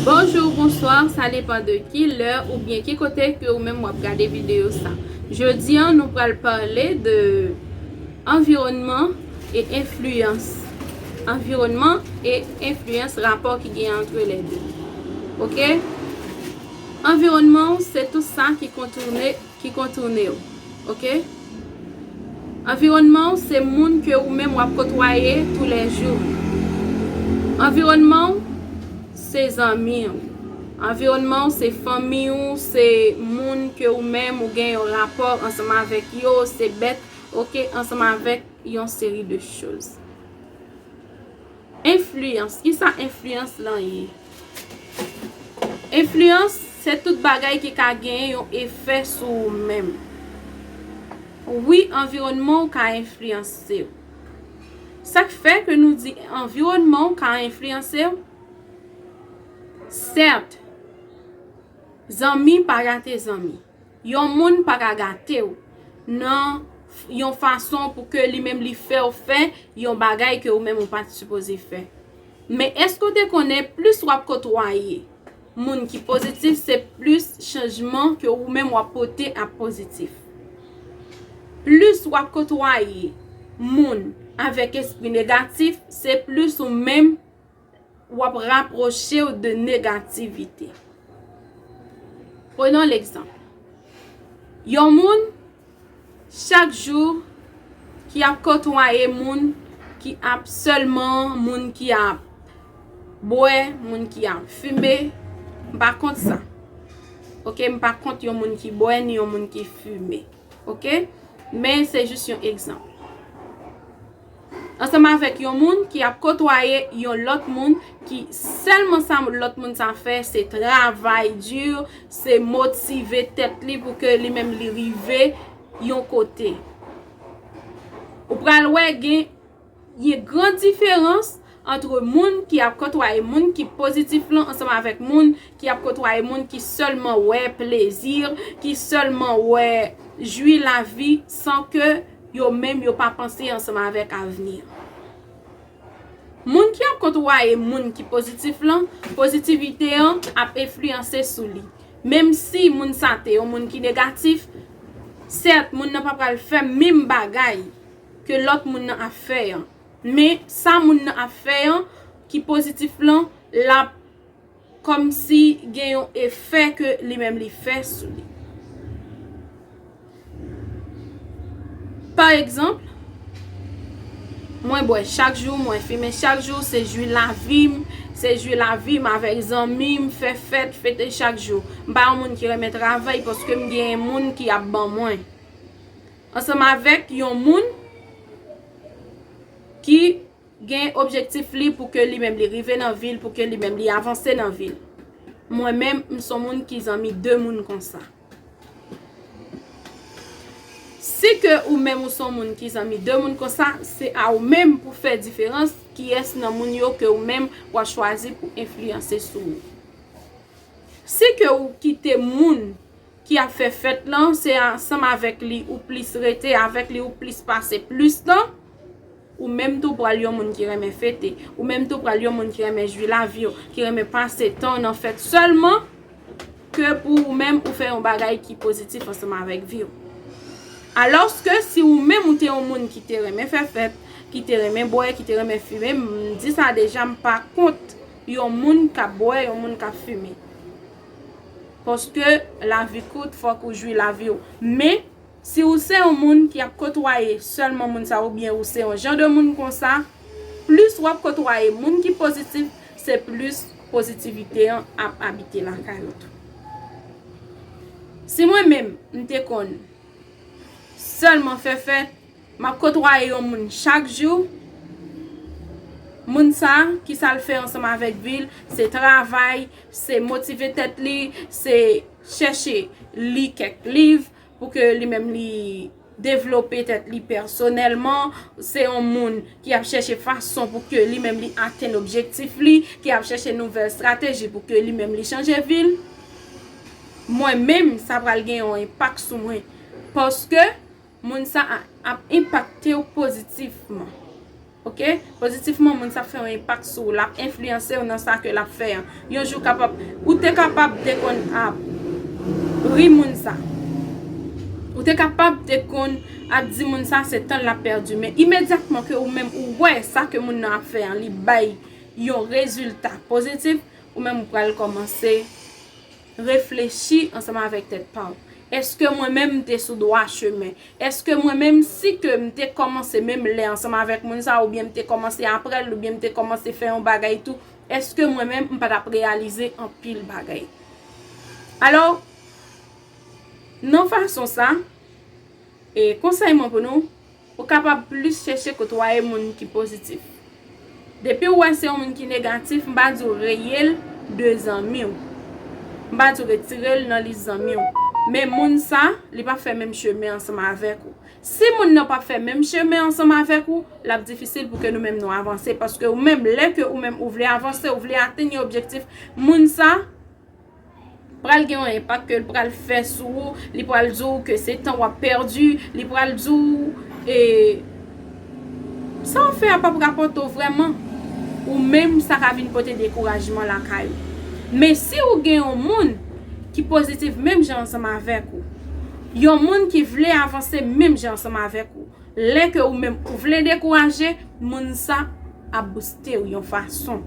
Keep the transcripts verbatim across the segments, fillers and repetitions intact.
Bonjou, bonswa, sa depann de ki lè oubyen ki kote ke ou menm w ap gade videyo sa. Jodi a, nou pral pale de anviwònman e enfliyans. Anviwònman e enfliyans, rapò ki gen ant lè de. Oke? Anviwònman w se tout sa ki kontoune, ki kontoune w. Oke? Anviwònman w se moun ke ou menm w ap kotwaye toulèjou. Anviwònman w se zanmi w. Anviwònman w se fanmi w, se moun ke ou menm ou gen yon rapò ansanm avèk yo, se bèt, oke, ansanm avèk yon seri de choz. Enfliyans. Kisa enfliyans lan ye? Enfliyans se tout bagay ki ka genyen yon efè sou ou menm. Wi, anviwònman w ka enfliyanse w. Sa k fè ke nou di anviwònman w ka enfliyanse w? Sèt, zanmi pa gate zanmi. Yon moun pa ka gate w nan yon fason pou ke li menm li fè w fè yon bagay ke ou menm ou pa t sipoze fè. Men èske w te konnen plis w ap kotwaye moun ki pozitif, se plis chanjman ke ou menm w ap pote ap pozitif? Plis w ap kotwaye moun avèk espri negatif, se plis ou menm w ap rapwoche w de negativite. Prenons l'exemple. Yon moun, chak jou, ki ap kotwaye moun ki ap sèlman moun ki ap bwè, moun ki ap fimen, m pa kont sa. Oke, m pa kont yon moun ki bwè ni yon moun ki fimen. Oke? Men se jis yon egzanp. Ansanm avèk yon moun ki ap kotwaye yon lòt moun ki sèlman sa lòt moun sa fè, se travay di, se motive tèt li pou ke li menm li rive yon kote. Ou pral wè gen, gen gran diferans ant moun ki ap kotwaye moun ki pozitif lan ansanm avèk moun ki ap kotwaye moun ki sèlman wè plezi, ki sèlman wè jwi lavi san ke yo menm yo pa panse ansanm avèk avni. Moun ki ap kotwaye moun ki pozitif lan, pozitivite an ap enfliyanse sou li. Menm si moun sa te yon moun ki negatif, sèt, moun nan pa pral fè menm bagay ke lòt moun nan ap fè an. Men sa moun nan ap fè an, ki pozitif lan, l ap kòmsi gen yon efè ke li menm li fè sou li. Pa egzanp, mwen bwè chak jou, mwen fimen chak jou, se jwi lavi m, se jwi lavi m avèk zanmi m, fè fèt, fete chak jou. M pa yon moun ki renmen travay paske m gen moun ki ap ban mwen. Ansanm avèk yon moun ki gen objektif li pou ke li menm li rive nan vi l, pou ke li menm li avanse nan vi l. Mwen menm, m son moun ki zanmi de moun konsa. Si ke ou menm ou son moun ki zanmi de moun konsa, se a ou menm pou fè diferans kiyès nan moun yo ke ou menm w ap chwazi pou enfliyanse sou ou. Si ke ou kite moun ki ap fè fèt lan, se ansanm avèk li ou plis rete, avèk li ou plis pase plis tan, ou menm tou pral yon moun ki renmen fete, ou menm tou pral yon moun ki renmen jwi lavi w, ki renmen pase tan nan fèt sèlman ke pou ou menm ou fè yon bagay ki pozitif ansanm avèk vi w. Alòske si ou menm ou te yon moun ki te renmen fè fèt, ki te renmen bwè, ki te renmen fimen, m di sa deja, m pa kont yon moun k ap bwè, yon moun k ap fimen. Paske lavi kout, fòk ou jwi lavi w. Men, si ou se yon moun ki ap kotwaye sèlman moun sa oubyen ou se yon jan de moun konsa, plis w ap kotwaye moun ki pozitif, se plis pozitivite an ap abite lakay ou tou. Si mwen menm, m te konn sèlman fè fèt, m ap kotwaye yon moun chak jou. Moun sa, kisa l fè ansanm avèk vi l? Se travay, se motive tèt li, se chèche li kèk liv pou ke li menm li devlope tèt li pèsonèlman. Se yon moun ki ap chèche fason pou ke li menm li atenn objektif li, ki ap chèche nouvèl estrateji pou ke li menm li chanje vi l. Mwen menm, sa pral gen yon enpak sou mwen. Paske moun sa a, ap enpakte w pozitivman. Ok? Pozitivman, moun sa ap fè yon enpak sou ou, l ap enfliyanse w nan sa ke l ap fè an. Yon jou kapab, ou te kapab te konn ap ri moun sa. Ou te kapab te konn ap di moun sa se tan l ap pèdi. Men imedyatman ke ou menm ou wè sa ke moun nan ap fè an, li bay yon rezilta pozitif, ou menm ou pral kòmanse reflechi ansanm avèk tèt pa w. Èske mwen menm m te sou dwa chemen? Èske mwen menm, si ke m te kòmanse menm lè ansanm avèk moun sa, oubyen m te kòmanse apre l, oubyen m te kòmanse fè yon bagay tou, èske mwen menm m pa t ap reyalize anpil bagay? Alò, nan fason sa, e konsèy mwen pou nou, ou kapab plis chèche kotwaye moun ki pozitif. Depi w wè se yon moun ki negatif, m pa di w reye l de zanmi w. M pa di w retire l nan lis zanmi w. Men moun sa, li p ap fè menm chemen ansanm avèk ou. Si moun nan p ap fè menm chemen ansanm avèk ou, l ap difisil pou ke nou menm nou avanse. Paske ou menm, lè ke ou menm ou vle avanse, ou vle atenn yon objektif, moun sa pral gen yon enpak ke l pral fè sou ou, li pral di w ke se tan w ap pèdi, li pral di w, e, sa w fè a p ap rapòte w vrèman. Ou menm, sa ka vin pote dekourajman lakay ou. Men si ou gen yon moun ki pozitif menm jan ansanm avèk ou, yon moun ki vle avanse menm jan ansanm avèk ou, lè ke ou menm ou vle dekouraje, moun sa ap bouste w yon fason.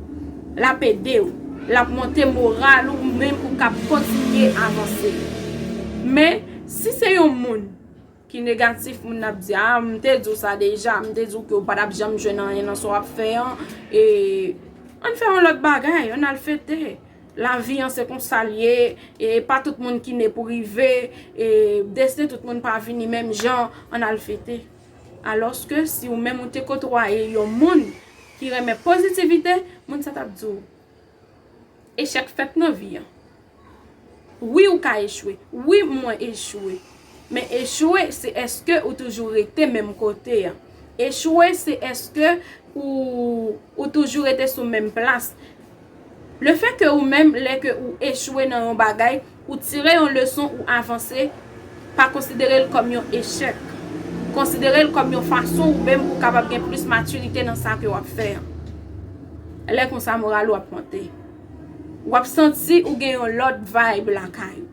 L ap ede w. L ap monte moral ou menm pou w kab kontinye avanse. Men, si se yon moun ki negatif, moun nan ap di, "A, m te di w sa deja, m te di w ke w pa t ap janm jwenn anyen nan sa w ap fè an, e ann fè yon lòt bagay, ann al fete." Lavi an se konsa l ye, e pa tout moun ki ne pou rive, e desten tout moun pa vini menm jan, ann al fete. Alòske si ou menm ou te kotwaye yon moun ki renmen pozitivite, moun sa t ap di w, echèk fèt nan vi an. Wi, ou ka echwe. Wi, mwen echwe. Men echwe, se èske ou toujou rete menm kote an. Echwe, se èske ou, ou toujou rete sou menm plas. Lefètke ou menm, lè ke ou echwe nan yon bagay, ou tire yon leson, ou avanse, pa konsidere l kòm yon echèk. Konsidere l kòm yon fason ou menm pou w kapab gen plis matirite nan sa ke w ap fè an. Lè konsa, moral ou ap monte. W ap santi ou gen yon lòt vibe lakay ou.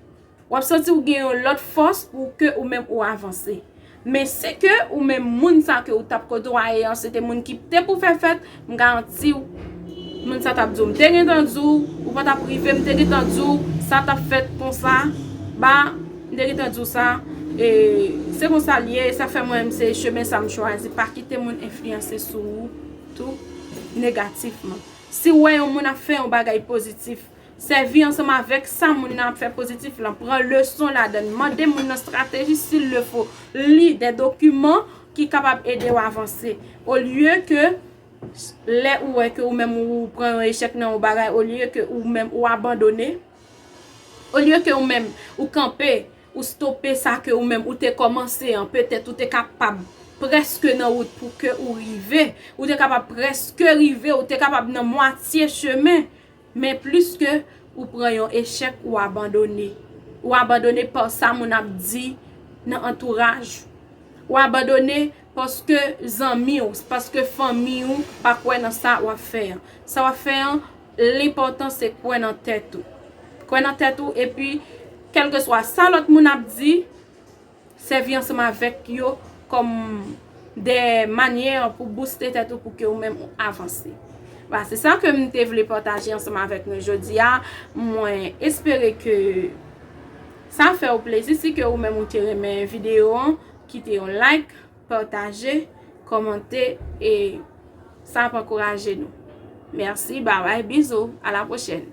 W ap santi ou gen yon lòt fòs pou ke ou menm ou avanse. Men si ke ou menm moun sa ke ou t ap kotwaye an, se te moun ki te pou fè fèt, m garanti w, moun sa t ap di w, "M te gentan di w, ou pa t ap rive, m te gentan di w, sa t ap fèt konsa, ba, m te gentan di w sa, e se konsa l ye, sa fè mwen menm se chemen sa m chwazi." Pa kite moun enfliyanse sou ou tou negatifman. Si w wè yon moun ap fè yon bagay pozitif, sèvi ansanm avèk sa moun nan ap fè pozitif lan. Pran leson ladan l. Mande moun nan estrateji, s'il le faut. Li de dokiman ki kapab ede w avanse. Olye ke lè ou wè ke ou menm ou pran yon echèk nan yon bagay, olye ke ou menm ou abandone, olye ke ou menm ou kanpe, ou stope sa ke ou menm ou te kòmanse an, petèt ou te kapab prèske nan wout pou ke ou rive, ou te kapab prèske rive, ou te kapab nan mwatye chemen, men plis ke ou pran yon echèk, ou abandone. Ou abandone pa sa moun ap di nan antouraj ou. Ou abandone paske zanmi w, paske fanmi w pa kwè nan sa w ap fè an. Sa w ap fè an, lenpòtan se kwè nan tèt ou. Kwè nan tèt ou, epi kèlkeswa sa lòt moun ap di, sèvi ansanm avèk yo kòm de manyè pou bouste tèt ou pou ke ou menm ou avanse. Vwala, se sa ke m te vle pataje ansanm avèk nou jodi a. Mwen espere ke sa fè w plezi. Si ke ou menm ou te renmen videyo an, kite yon like, pataje, kòmante, e sa ap ankouraje nou. Mèsi, babay, bizou, a la pwochèn.